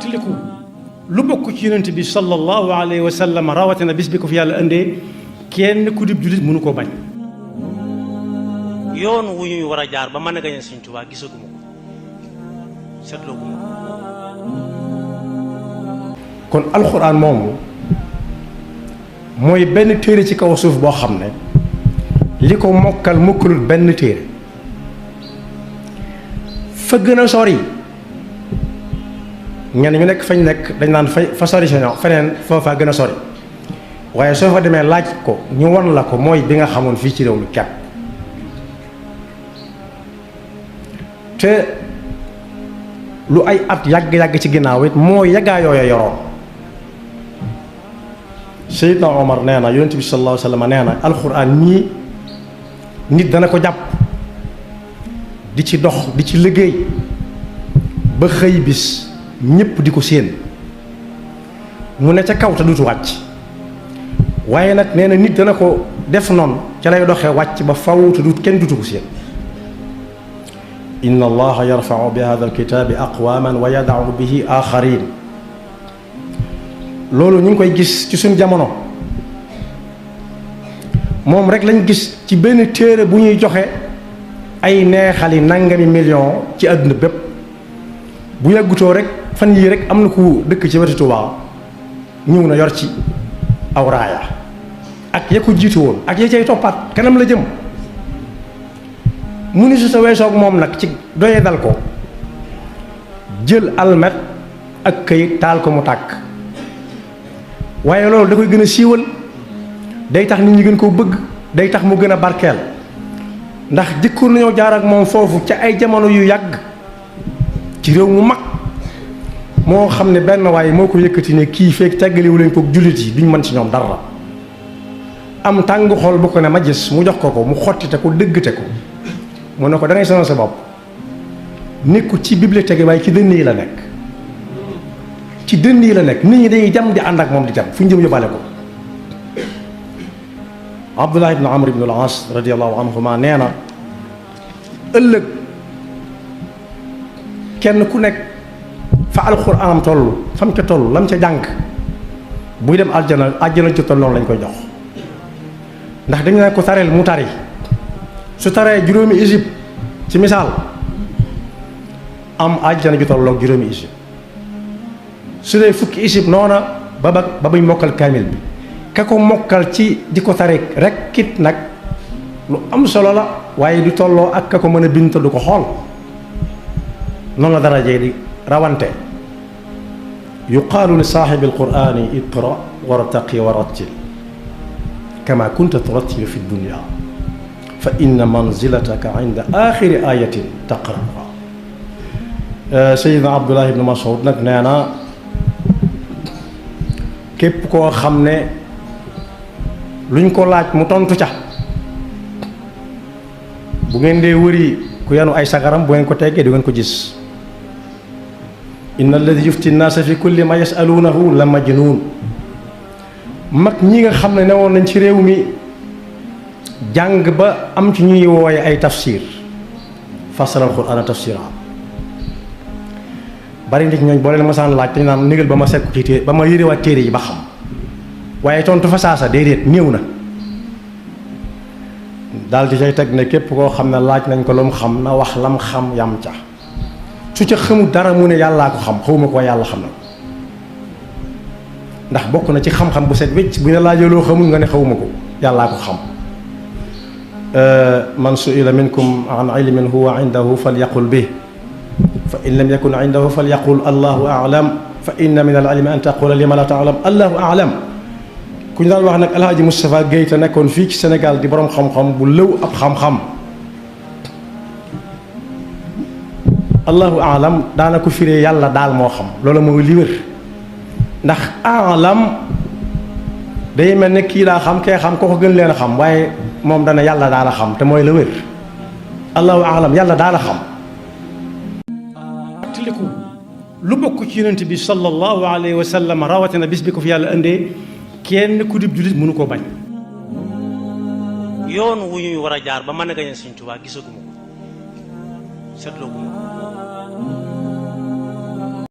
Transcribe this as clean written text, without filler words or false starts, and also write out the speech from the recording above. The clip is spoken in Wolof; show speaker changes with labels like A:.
A: tiliku lu bokk ci yonent bi sallallahu alayhi wa sallam rawatina bis bi ko fi yàlla indee kenn ku dib jullit mënu koo bañ.
B: yoon wu ñuy war a jaar ba mën a gañe Sëñ Tuubaa gisaguma ko seetlooguma ko.
A: kon alxuraan moomu mooy benn téere ci kaw suuf boo xam ne li ko mokkal mokkalul benn téere fa gën a sori ñenn ñu nekk fañ nekk dañ naan fa sori sa ñoo feneen foofa gën a sori waaye soo fa demee laaj ko ñu won la ko mooy bi nga xamoon fii ci réew mi kepp te lu ay at yàgg-yàgg ci ginnaaw it moo yàggaa yooya yoroon. Seydina Omar nee na yonent bi sallallahu alayhi wa sallam nee na alxuraan ñii nit dana ko jàpp di ci dox di ci liggéey ba xëy bis ñépp di ko séen mu ne ca kaw te dutu wàcc waaye nag nee na nit dana ko def noonu ca lay doxee wàcc ba faw te dut kenn dutu ko séen. inna allaha yarfau bi hada alkitaabi aqwaman wa yadau bihi axarin loolu ñu ngi koy gis ci suñ jamono moom rek lañ gis ci benn téere bu ñuy joxe ay neexali nangami million ci àdduna bépp bu yàggutoo rek fan yii rek am na ku dëkk ci wetu Tuubaa ñëw na yor ci aw raaya ak ya ko jiitu woon ak ya cay toppaat kanam la jëm mu ni su sa weesoog moom nag ci doye dal ko jël almet ak këyit taal ko mu tàkk waaye loolu da koy gën a siiwal day tax nit ñi gën koo bëgg day tax mu gën a barkeel ndax jëkkoon nañoo jaar ak moom foofu ca ay jamono yu yàgg ci réew mu mag moo xam ne benn waaye moo ko yëkkati ne kii feek teggaliwu leen ko jullit yi duñ mën ci ñoom dara am tàng xol bu ko ne ma gis mu jox ko mu xottite ko dëggate ko mu ne ko da ngay sonal sa bopp nekkul ci bibliothèque yi waaye ci dënn yi la nekk ci dënn yi la nekk nit ñi dañuy dem di ànd ak moom di dem fu ñu jëm yóbbaale ko. Abdullah ibn Amr ibn al-As radiyallahu anhuma nee na ëllëg kenn ku nekk fa alxuraanam toll fam ca toll lam ca jàng buy dem aljana ci toll noonu lañ koy jox ndax dañu ne ko tareel mu tari su taree juróomi isib ci misaal am aljana ju tolloog juróomi isib su dee fukki isib noona ba buy mokkal kaamil bi ka ko mokkal ci di ko tari rek kit nag lu am solo la waaye du tolloo ak ka ko mën a bind du ko xool noonu la darajee di rawante yuqaalu li saaxibi alqurani iqra wartaqi wa rattil kama kunta turattilu fi dunya fa inna manzilataka inda axiri ayatin taqra'uha. Seydina Abdullah ibn Mas'ud nag nee na képp koo xam ne luñ ko laaj mu tontu ca bu ngeen dee wëri ku yanu ay sagaram bu ngeen ko teggee di ngeen ko gis. inna alladi yufti nnaasa fi kulli ma yasaluunahu la majnuun mag ñi nga xam ne newoon nañ ci réew mi jàng ba am ci ñuy wooye ay tafsir fasara alquraan tafsira bari nit ñooñ boo leen masaan laaj dañ naan négal ba ma sekku ci téere ba ma yërewaat téere yi ba xam waaye tontu fa saasa déedéet néew na daal di cay teg ne képp koo xam ne laaj nañ ko lu mu xam na wax lam xam yam ca su ca xamul dara mu ne yàllaa ko xam xawma ko yàlla xam na ko ndax bokk na ci xam-xam bu set wécc bu ne laajee loo xamul nga ne xawma ko yàllaa ko xam. man su'ila minkum an ilmin huwa indahu falyaqul bih fa in lam yakun indahu falyaqul allahu a'lam fa inna min al-ilmi an taqula lima la ta'lam allahu a'lam. ku ñu daan wax nag Alhaji Moustapha Guèye te nekkoon fii ci Sénégal di borom xam-xam bu lëw ab xam-xam allahu a'lam daana ko firee yàlla daal moo xam loolu mooy li wér ndax a'lam day mel ne kii daa xam kee xam ko gën leen a xam waaye moom dana yàlla daal a xam te mooy la wér allahu a'lam yàlla daal a xam.
C: tiliku lu bokk ci yonent bi sallallahu alayhi wa sallam rawatina bis bi ko fi yàlla indee kenn ku dib jullit mënu koo bañ.
B: yoon wu ñuy war a jaar ba mën a gañe Sëñ Tuubaa gisaguma ko seetlooguma ko.